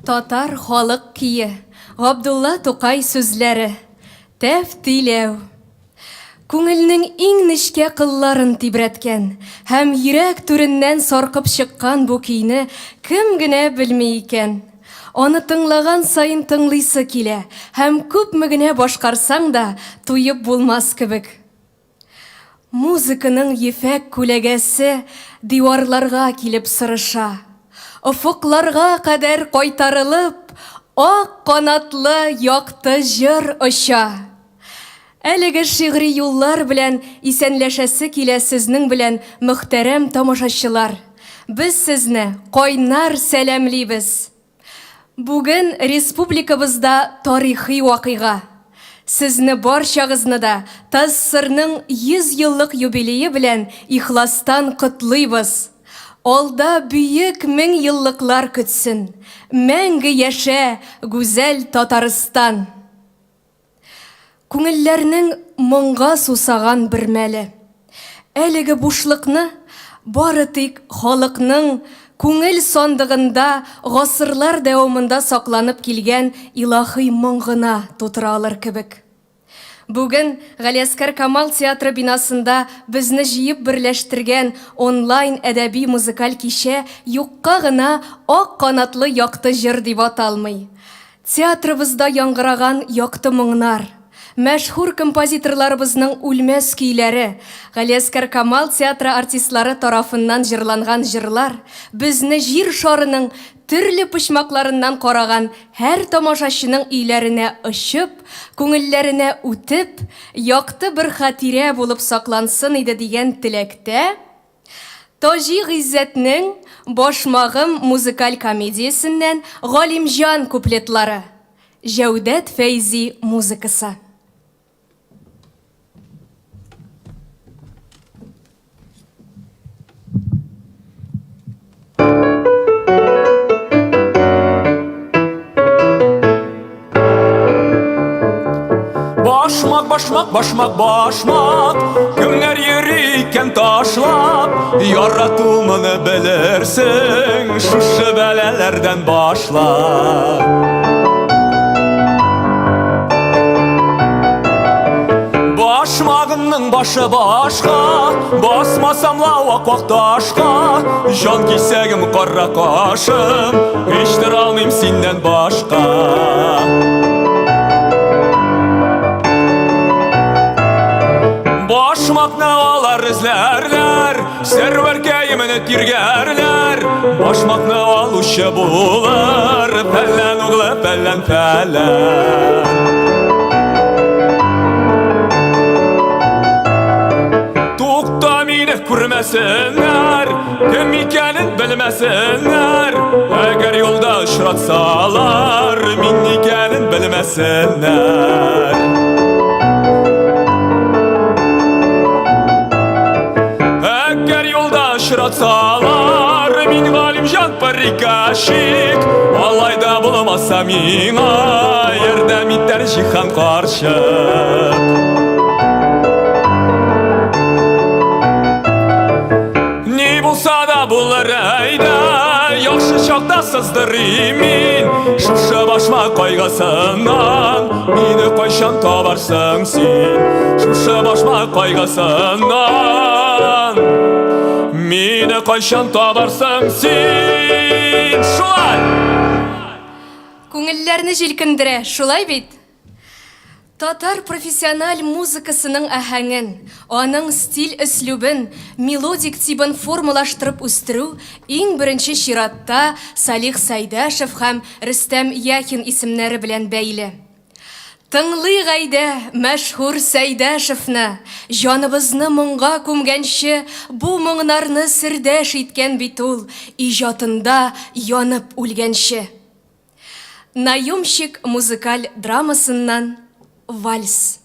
Татар халык кие, Габдулла Тукай сүзләре. Тәфтиләү. Күңелнең иң нечкә кылларын тибрәткән һәм йөрәк түреннән саркып чыккан бу көйне кем генә белми икән? Аны тыңлаган саен тыңлыйсы килә һәм күпме генә башкарсаң да, туеп булмас кебек. Музыканың ефәк күләгәсе диварларга килеп сырыша. Офыкларга кадәр кайтарылып, ак канатлы якты җыр оча. Әлеге шигъри юллар белән исәнләшәсе килә сезнең белән, мөхтәрәм тамашачылар. Без сезне кайнар сәламлибез! Бүген республикабызда тарихи вакыйга. Сезне барчагызны да ТАССРның 100 еллык юбилее белән ихластан котлыйбыз! Алда бөек меңъеллыклар көтсен! Мәңге яшә, гүзәл Татарстан! Күңелләрнең моңга сусаган бер мәле. Әлеге бушлыкны бары тик халыкның күңел сандыгында гасырлар дәвамында сакланып килгән илаһый моң гына тутыра алыр кебек. Бүген Галиәскәр Камал театры бинасында безне җыеп берләштергән онлайн әдәби-музыкаль кичә юкка гына Ак канатлы якты җыр дип аталмый. Театрыбызда яңгыраган якты моңнар, мәшһүр композиторларыбызның үлмәс көйләре, Галиәскәр Камал театры артистлары тарафыннан җырланган җырлар безне җир шарының төрле почмакларыннан караган һәр тамашачының өйләренә очып, күңелләренә үтеп, якты бер хатирә булып саклансын иде дигән теләктә, Таҗи Гыйззәтнең Башмагым музыкаль комедиясеннән Галимҗан куплетлары. Җәүдәт Фәйзи музыкасы. Башмак, башмак, башмак, башмак Кемнәр йөри икән ташлап Ярату моны белерсең Шушы бәлаләрдән башлап Башмагымның башы башка Басмасам ла вак-вак ташка Җан кисәгем кара кашым Һич тора алмыйм синнән башка. Башмакны алар эзләрләр, Сәрвәркәемне тиргәрләр. Башмакны алучы булыр, Фәлән углы фәлән фәлән. Тукта мине күрмәсеннәр, Кем икәнен белмәсеннәр, Әгәр юлда очратсалар, Мин икәнен белмәсеннәр. Әгәр юлда очратсалар, Мин Галимҗан приказчик, Алай да булмаса миңа Ярдәм итәр Җиһан карчык. Ни булса да булыр әйдә, яхшы чакта сыздырыйм мин. Шушы башмак кайгысыннан мине кайчан табарсың син? Шушы башмак кайгысыннан мине кайчан табарсың син? Шулай! Күңелләрне җилкендерә, шулай бит? Татар профессиональ музыкасының аһәңен, аның стиль-өслүбен, мелодик тибын формалаштырып үстерү иң беренче чиратта Салих Сәйдәшев һәм Рөстәм Яхин исемнәре белән бәйле. Тыңлыйк әйдә мәшһүр Сәйдәшевны, җаныбызны моңга күмгәнче бу моңнарны сердәш иткән бит ул, иҗатында янып үлгәнче. Наемщик музыкаль драмасыннан вальс.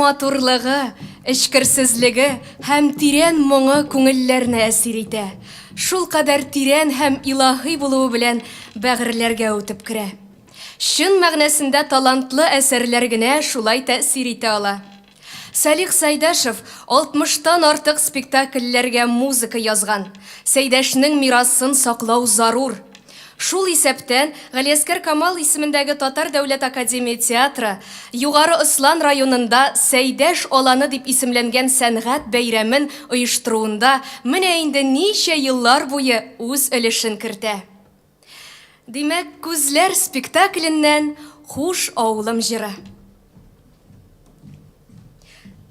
матурлыгы, эчкерсезлеге һәм тирән моңы күңелләрне әсир итә. Шулкадәр тирән һәм илаһи булуы белән бәгырьләргә үтеп керә. Чын мәгънәсендә талантлы әсәрләр генә шулай тәэсир итә ала. Салих Сайдашев алтмыштан артык спектакльләргә музыка язган. Сәйдәшнең мирасын саклау зарур. Шул исәптән, Галиәскәр Камал исемендәге Татар дәүләт академия театры Югары Ослан районында Сәйдәш аланы дип исемләнгән сәнгать бәйрәмен оештыруында менә инде ничә еллар буе үз өлешен кертә. Димәк, Күзләр спектакленнән Хуш, авылым җыры.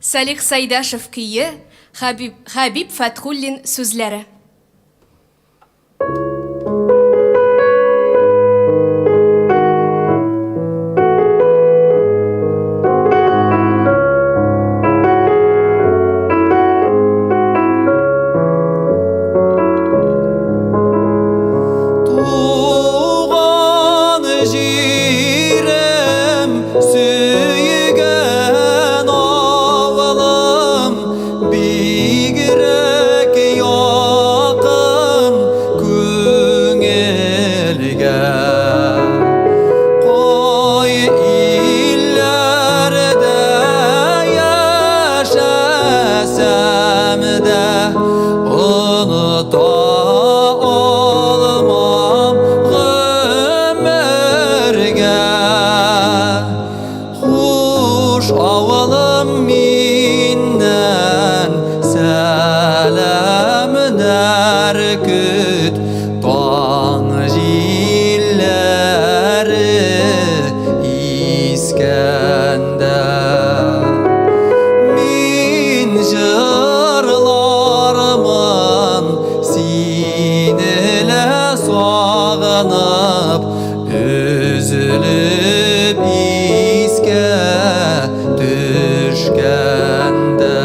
Салих Сайдашев көе, Хәбиб, Хәбиб Фәтхуллин сүзләре. Туган җирем, сөйгән авылым, бигрәк якын күңелгә. Кай илләрдә яшәсәм дә, оныта алмам гомергә. Хуш, авылым, миннән сәламнәр көт, таң җилләре искәндә. Мин җырлармын сине лә сагынып, өзелеп искә төшкәндә.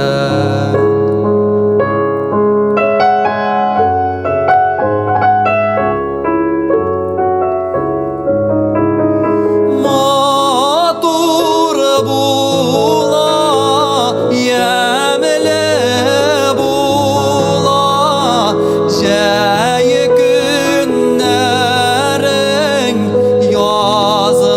Матур була, ямьле була, җәй көннәрең, язларың.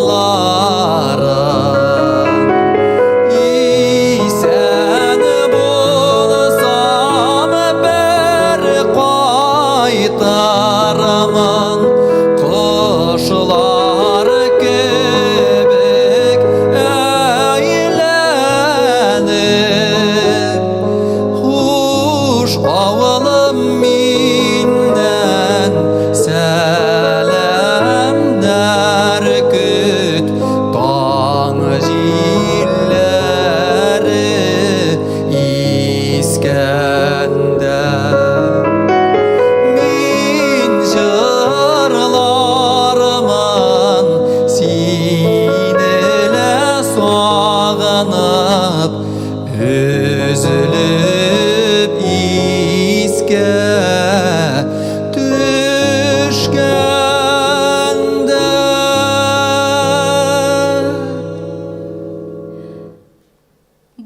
Исән булсам, бер кайтырмын, кошлар кебек әйләнеп. Хуш, авылым, миннән сәламнәр көт, таң җилләре искәндә. Мин җырлармын сине лә сагынып, өзелеп искә төшкәндә.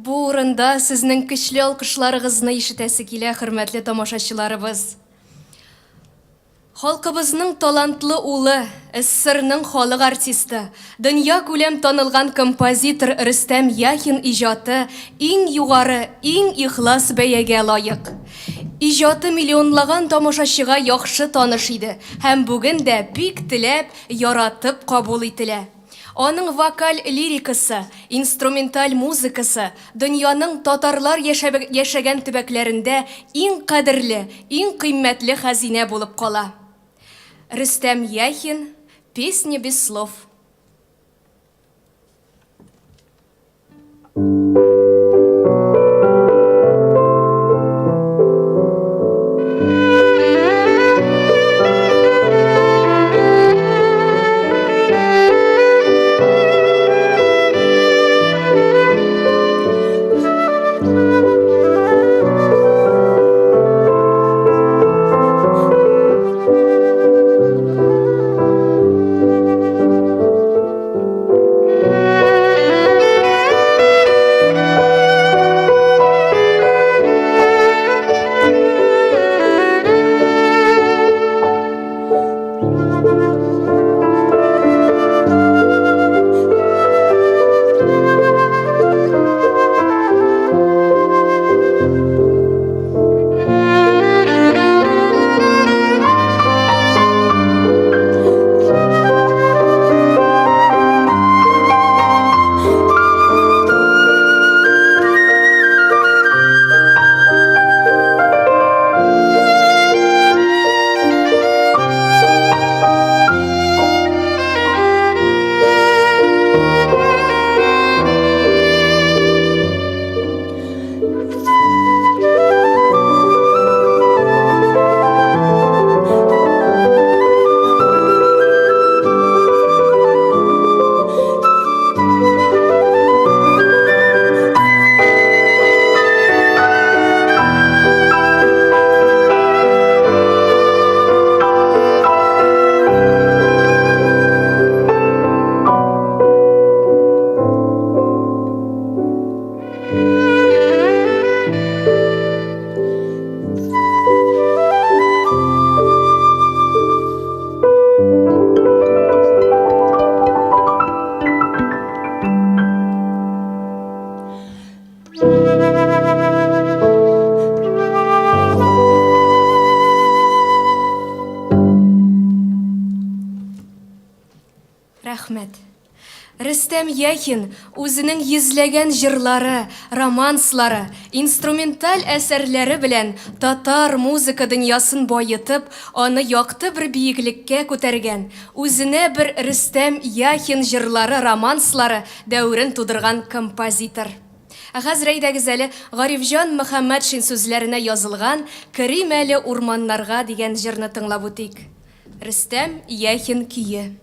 Бу урында сезнең көчле алкышларыгызны ишетәсе килә, хөрмәтле тамашачыларыбыз. Халкыбызның талантлы улы, СССРның халык артисты, дөнья күләм танылган композитор Рөстәм Яхин иҗаты иң югары, иң ихлас бәягә лаек. Иҗаты миллионлаган тамашачыга яхшы таныш иде һәм бүген дә бик теләп, яратып кабул ителә. Аның вокаль лирикасы, инструменталь музыкасы дөньяның татарлар яшәгән төбәкләрендә иң кадерле, иң кыйммәтле хәзинә булып кала. Рөстәм Яхин, Песня без слов. Рәхмәт. Рөстәм Яхин үзенең йөзләгән җырлары, романслары, инструменталь әсәрләре белән татар музыка дөньясын баетып, аны якты бер биеклеккә күтәргән, үзенә бер Рөстәм Яхин җырлары, романслары дәверен тудырган композитор. Ә хәзер әйдәгез әле Гарифҗан Мөхәммәтшин сүзләренә язылган Керим әле урманнарга дигән җырны тыңлап үтик. Рөстәм Яхин көе.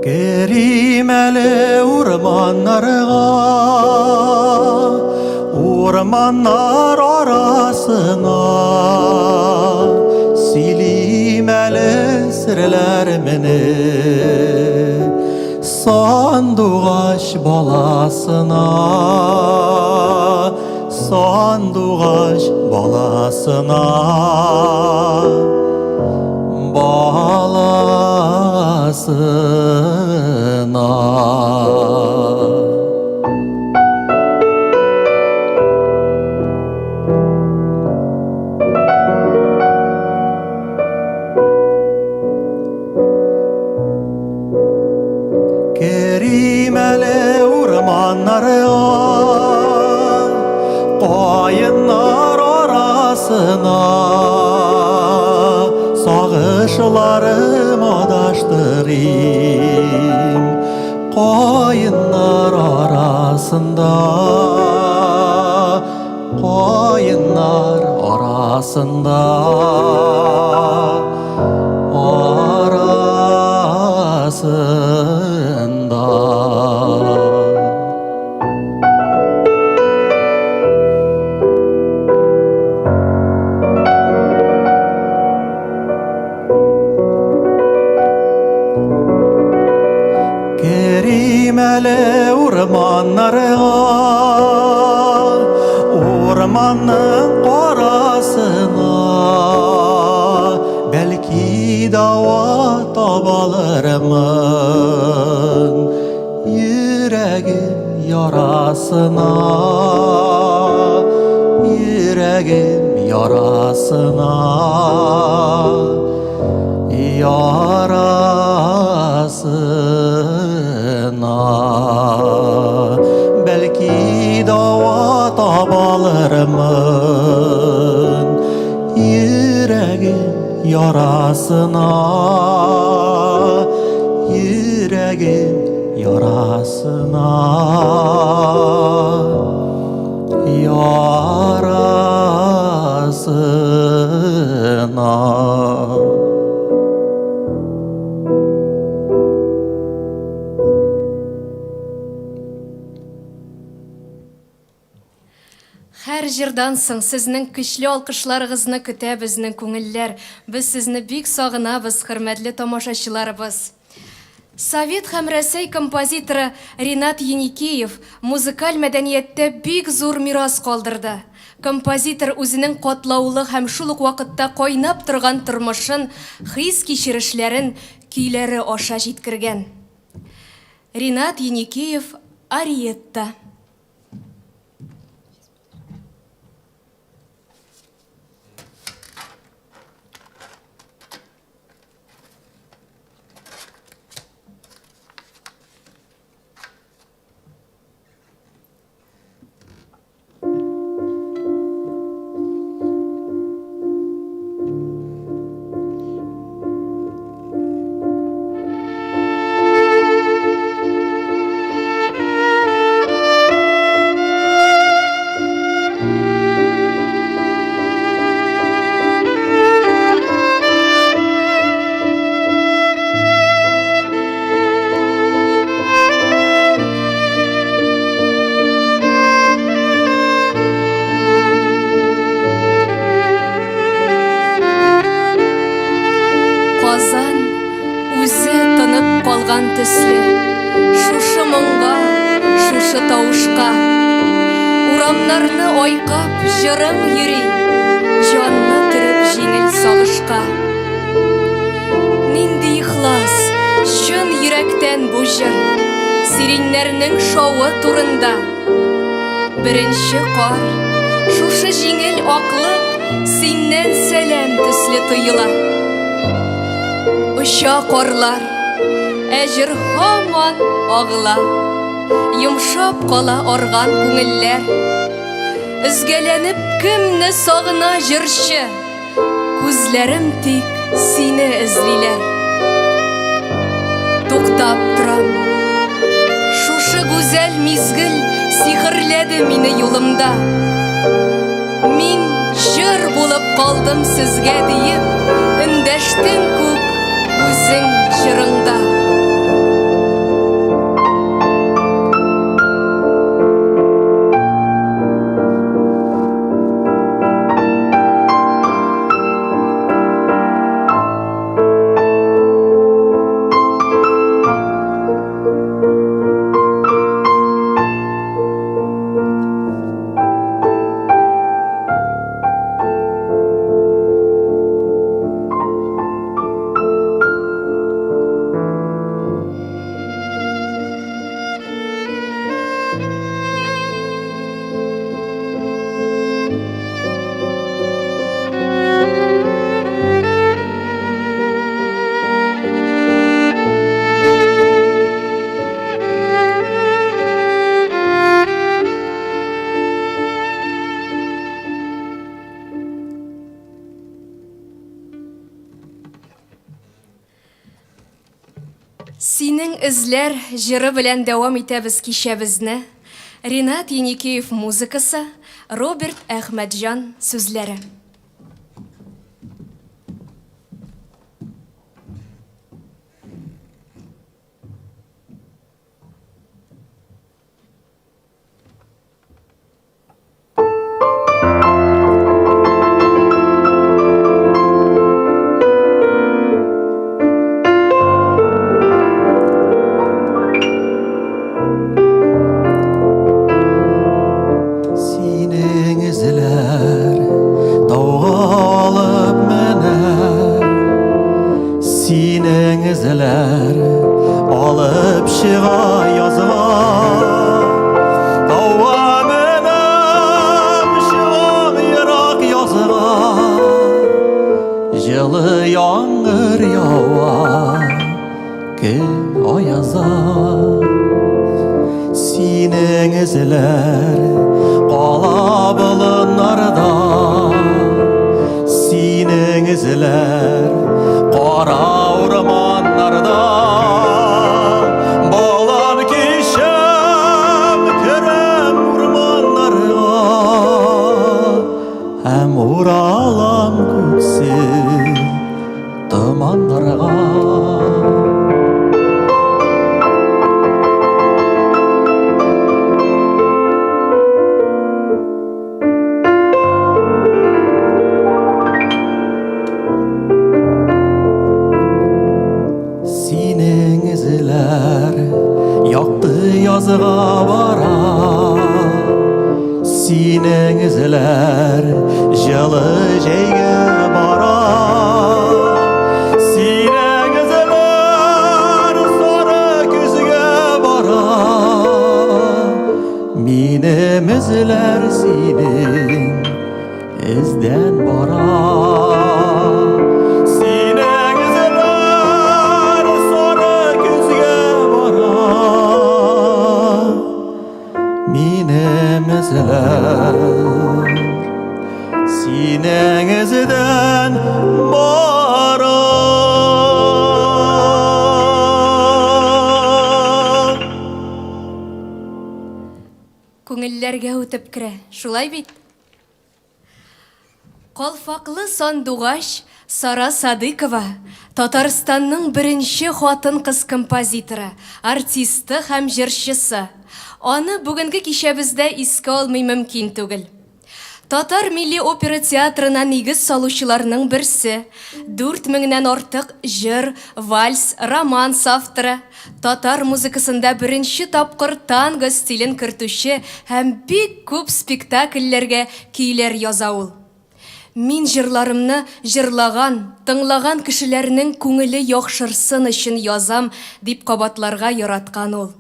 Керим әле урманнарга, урманнар арасына. Сөйлим әле серләремне сандугач баласына, сандугач баласына. Баласына. Керим әле урманнарга, каеннар арасына, сагышларым адаштырыйм, каеннар арасында, каеннар арасында. Арасында. Керим әле урманнарга, урманның карасына, бәлки дава табалырмын йөрәгем ярасына, йөрәгем ярасына, ярасына. Бәлки дава табалырмын йөрәгем ярасына, йөрәгем ярасына, ярасына. Һәр җырдан соң сезнең көчле алкышларыгызны көтә безнең күңелләр. Без сезне бик сагынабыз, хөрмәтле тамашачыларыбыз. Совет һәм Рәсәй композиторы Ренат Еникеев музыкаль мәдәнияттә бик зур мирас калдырды. Композитор үзенең катлаулы һәм шул ук вакытта кайнап торган тормышын, хис-кичерешләрен көйләре аша җиткергән. Ренат Еникеев Ариетта. төсле, шушы моңга, шушы тавышка. Урамнарны айкап җырың йөри, җанны төреп җиңел сагышка. Нинди ихлас, чын йөрәктән бу җыр, сиреньнәрнең шавы турында. Беренче кар, шушы җиңел аклык синнән сәлам төсле тоела. Оча карлар, ә җыр һаман агыла. Йомшап кала арган күңелләр. Өзгәләнеп кемне сагына җырчы? Күзләрем тик сине эзлиләр. Туктап торам. Шушы гүзәл мизгел сихерләде мине юлымда. Мин җыр булып калдым сезгә диеп, эндәштең күк үзең җырыңда. Синең эзләр җыры белән дәвам итәбез кичәбезне. Ринат Еникеев музыкасы, Роберт Әхмәтҗан сүзләре. Синең эзләр тауга алып менә, Синең эзләр алып чыга язга. Тауга менәм, чыгам ерак язга. Җылы яңгыр ява, көн аяза. Синең эзләр кала болыннарда. Синең эзләр кара урманнарда. Болын кичәм, керәм урманнарга. Һәм уралам күксел томаннарга. Синең эзләр якты язга бара. Синең эзләр җылы җәйгә бара. Синең эзләр сары көзгә бара. Минем эзләр синең эздән бара. Синең эзләр сары көзгә бара. Минем эзләр синең эздән бара. Күңелләргә үтеп керә, шулай бит? Калфаклы сандугач Сара Садыкова Татарстанның беренче хатын-кыз композиторы, артисты һәм җырчысы. Аны бүгенге кичәбездә искә алмый мөмкин түгел. Татар милли опера театрына нигез салучыларның берсе, дүрт меңнән артык җыр, вальс, романс авторы, татар музыкасында беренче тапкыр танго стилен кертүче һәм бик күп спектакльләргә көйләр яза ул. Мин җырларымны җырлаган, тыңлаган кешеләрнең күңеле яхшырсын өчен язам, дип кабатларга яраткан ул.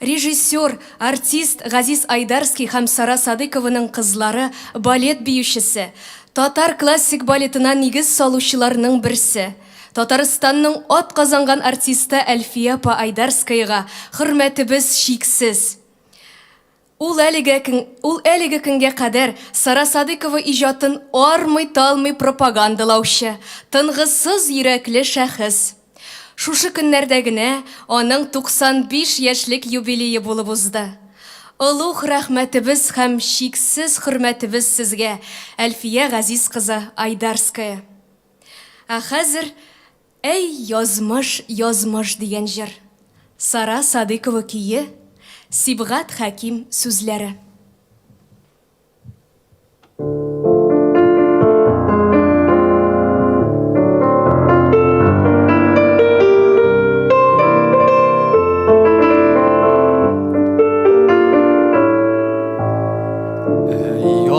Режиссер, артист Газиз Айдарский һәм Сара Садыйкованың кызлары, балет биючесе, татар классик балетына нигез салучыларның берсе, Татарстанның атказанган артисты Әлфия апа Айдарскаяга хөрмәтебез чиксез. Ул әлегә ул әлеге көнгә кадәр Сара Садыйкова иҗатын армый-талмый пропагандалаучы, тынгысыз йөрәкле шәхес. Шушы көннәрдә генә аның 95 яшьлек юбилее булып узды. Олуг рәхмәтебез һәм чиксез хөрмәтебез сезгә, Әлфия Газиз кызы Айдарская. Ә хәзер Әй, язмыш, язмыш дигән җыр. Сара Садыйкова көе, Сибгат Хәким сүзләре.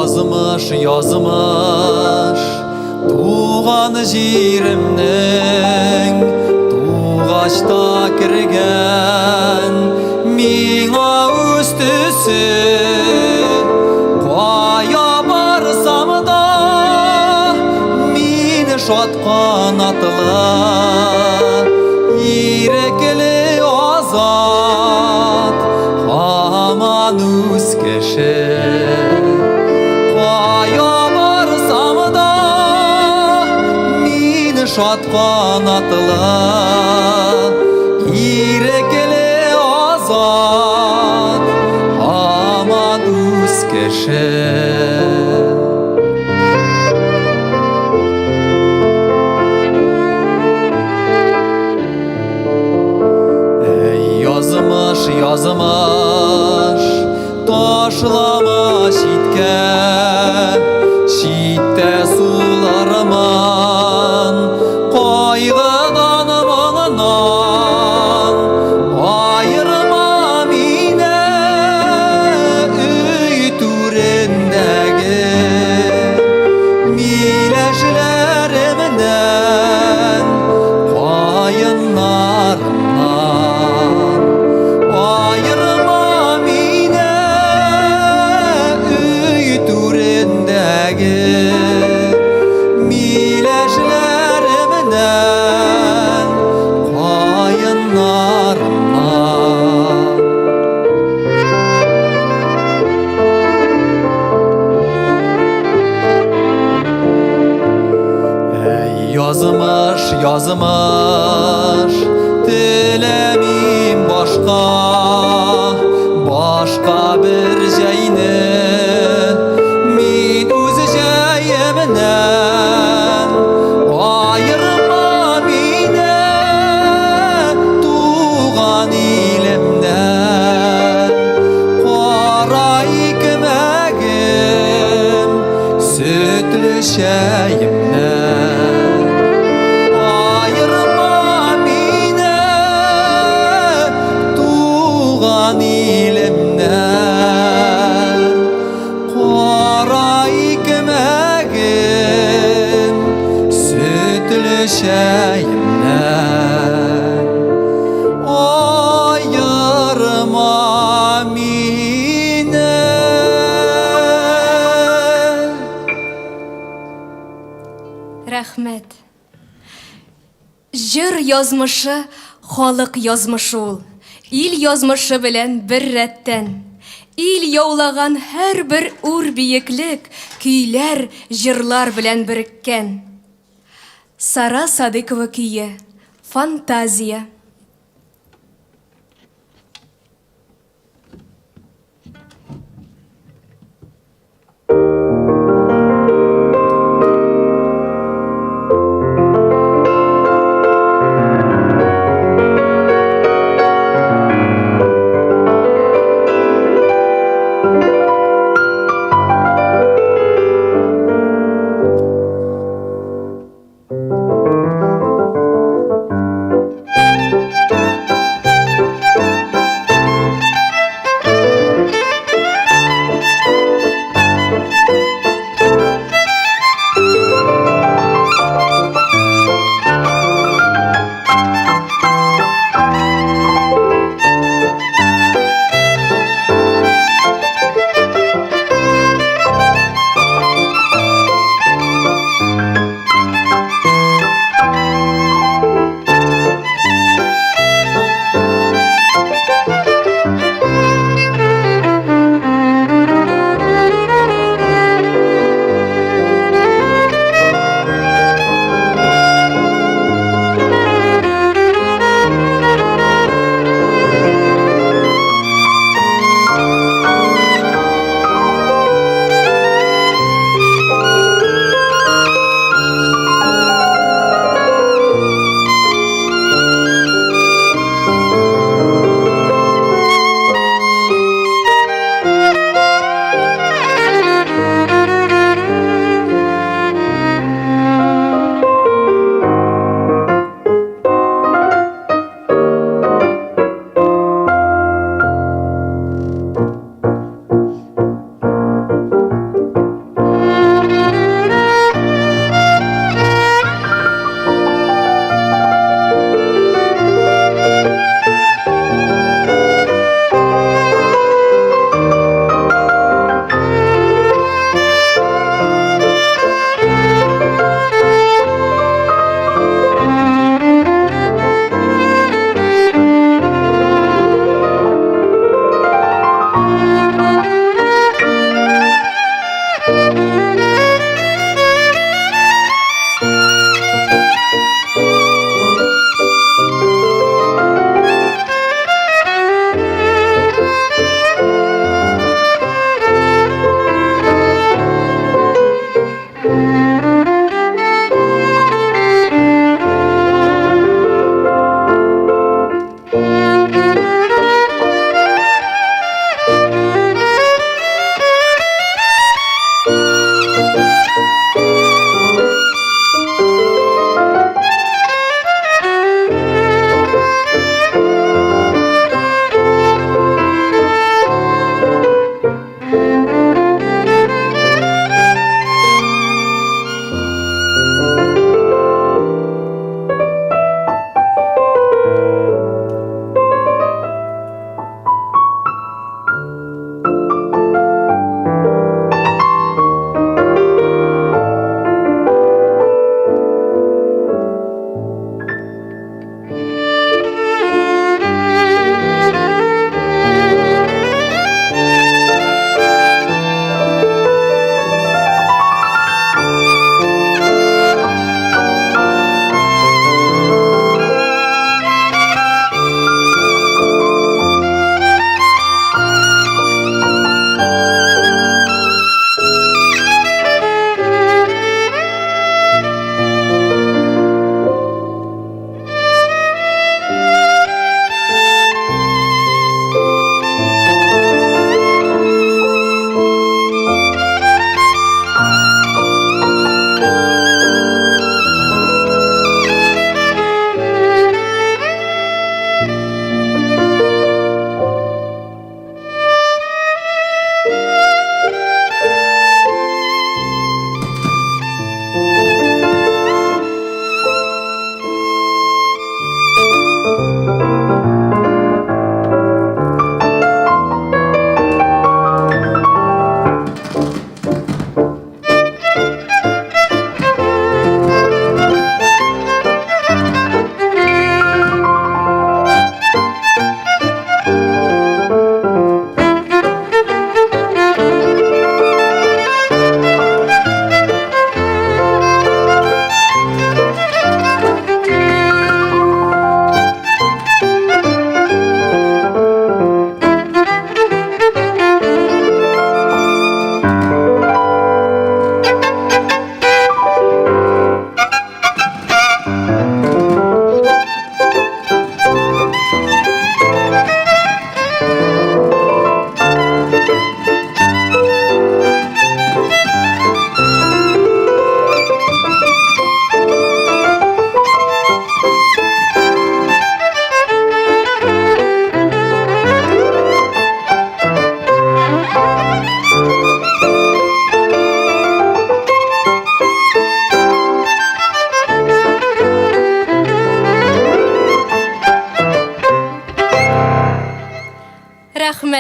Язмыш, язмыш, туган җиремнең тугач та кергән миңа үз төсе. Кая барсам да, мин шат канатлы, ирекле азат, һаман үз кеше. Кая барсам да, мин шат канатлы, ирекле азат, һаман үз кеше. Әй, язмыш, язмыш, ташлама читкә, читтә суларман, кайгыдан моңнан, аерма мине өй түрендәге миләшләремнән, каеннарымнан. Аерма мине өй түрендәге миләшләремнән, каеннарымнан. Әй, язмыш, язмыш, теләмим башка, башка бер җәйне. Мин үз җәемнән аерма мине туган илемнән. Кара икмәгем, сөтле чәемнән. Аерма мине туган илемнән. Кара икмәгем, сөтле чәемнән. Аерма мине. Рәхмәт. Җыр язмышы, халык язмышы ул. Ил язмышы белән бер рәттән. Ил яулаган һәрбер үр биеклек, көйләр, җырлар белән береккән. Сара Садыкова көе, Фантазия.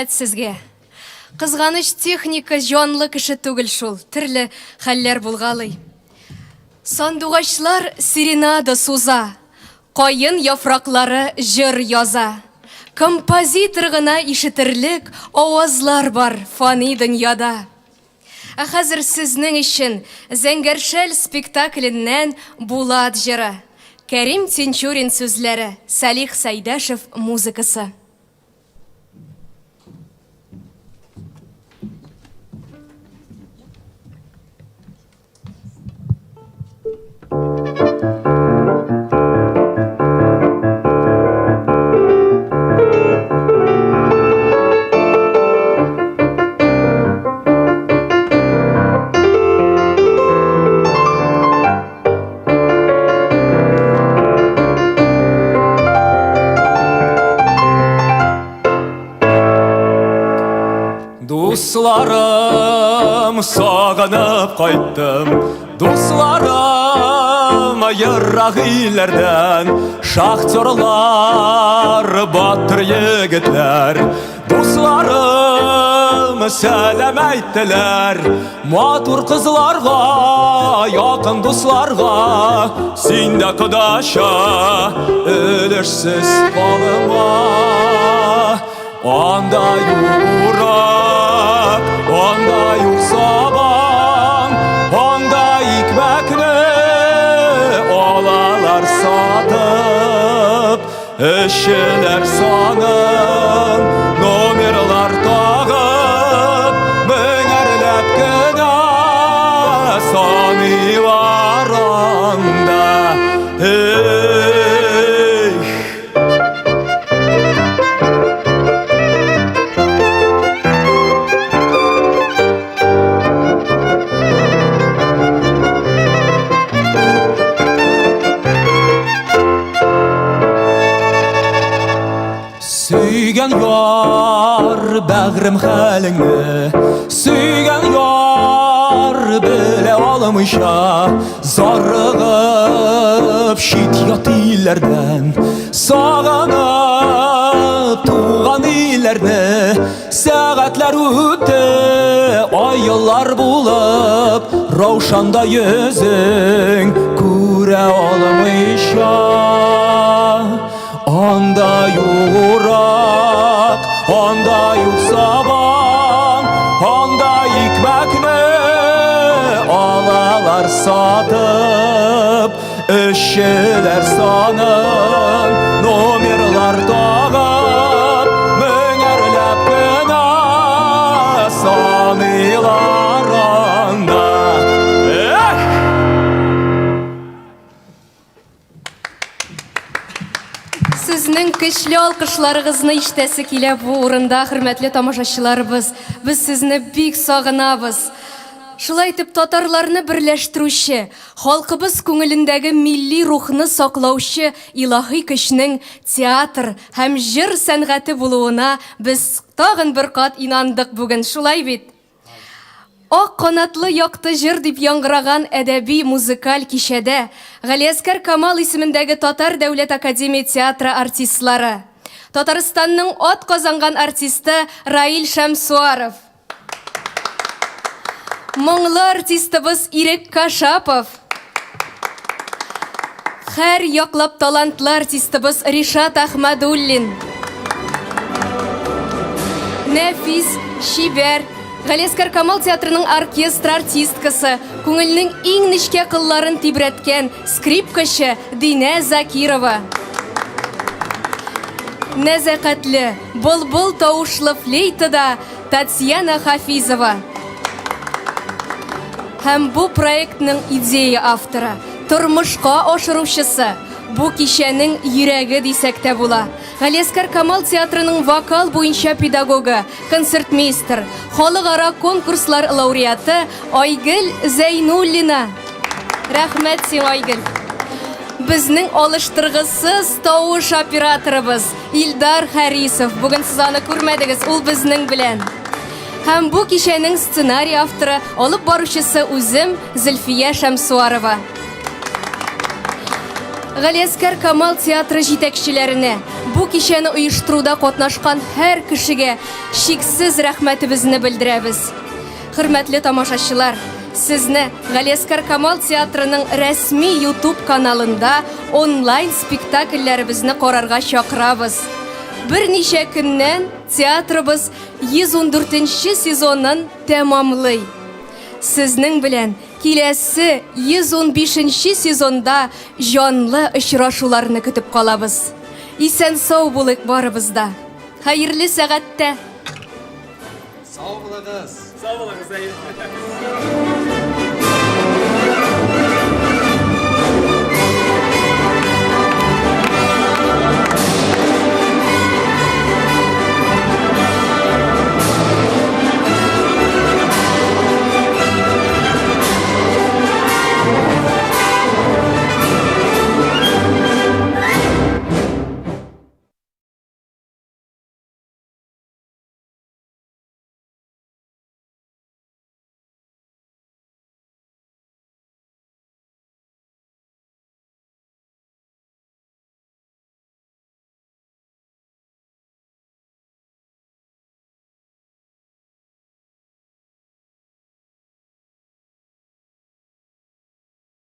Рәхмәт сезгә. Кызганыч техника җанлы кеше түгел шул, төрле хәлләр булгалый. Сандугачлар серенада суза, каен яфраклары җыр яза. Композитор гына ишетерлек авазлар бар фани дөньяда. Ә хәзер сезнең өчен Зәңгәр шәл спектакленнән Булат җыры. Кәрим Тинчурин сүзләре, Салих Сәйдәшев музыкасы. Дусларым, сагынып кайттым. Дусларым, ерак илләрдән, шахтерлар, батыр егетләр. Дусларым, сәлам әйттеләр, матур кызларга, якын дусларга. Син дә кодача, өлешсез калма. Анда юк урак, анда юк сабан, анда икмәкне алалар сатып, эшчеләр санын номерлар тагып, меңәрләп кенә саныйлар анда. Эх! Сөйгән яр бәгърем хәлеңне, сөйгән яр белә алмыйча, зарыгып чит ят илләрдән, сагынып туган илләрне, сәгатьләр үтте, айлар булып, раушанда йөзең күрә алмыйча. Анда юк урак, анда юк сабан, анда икмәкне алалар сатып, эшчеләр санын номерлар тагып, меңәрләп кенә саныйлар анда. Эх! Сезнең көчле алкышларыгызны ишетәсе килә бу урында, хөрмәтле тамашачыларыбыз. Без сезне бик сагынабыз. Шулай итеп, татарларны берләштерүче, халкыбыз күңелендәге милли рухны саклаучы илаһи көчнең театр һәм җыр сәнгате булуына без тагын бер кат инандык бүген, шулай бит? Ак канатлы якты җыр дип яңгыраган әдәби-музыкаль кичәдә Галиәскәр Камал исемендәге Татар дәүләт академия театры артистлары, Татарстанның атказанган артисты Раил Шәмсуаров, моңлы артистыбыз Ирек Кашапов, Һәр яклап талантлы артистыбыз Ришат Әхмәдуллин. Нәфис, чибәр, Галиәскәр Камал театрының оркестр артисткасы, күңелнең иң нечкә кылларын тибрәткән скрипкачы Динә Закирова. Нәзакәтле, былбыл тавышлы флейтада Татьяна Хафизова. Һәм бу проектның идея авторы, тормышка ашыручысы, бу кичәнең йөрәге дисәк тә була. Галиәскәр Камал театрының вокал буенча педагогы, концертмейстер, халыкара конкурслар лауреаты Айгөл Зәйнуллина. Рәхмәт сиңа, Айгөл. Безнең алыштыргысыз тавыш операторыбыз Илдар Харисов. Бүген сез аны күрмәдегез, ул безнең белән. Һәм бу кичәнең сценарий авторы, алып баручысы үзем, Зөлфия Шәмсуарова. Галиәскәр Камал театры җитәкчеләренә, бу кичәне оештыруда катнашкан һәр кешегә чиксез рәхмәтебезне белдерәбез. Хөрмәтле тамашачылар, сезне Галиәскәр Камал театрының рәсми YouTube каналында онлайн спектакльләребезне карарга чакырабыз. Берничә көннән театрыбыз 114 нче сезонын тәмамлый. Сезнең белән Киләсе 115 нче сезонда җанлы очрашуларны көтеп калабыз. Исән-сау булыйк барыбыз да. Хәерле сәгатьтә! Сау булыгыз! Сау булыгыз, әйе.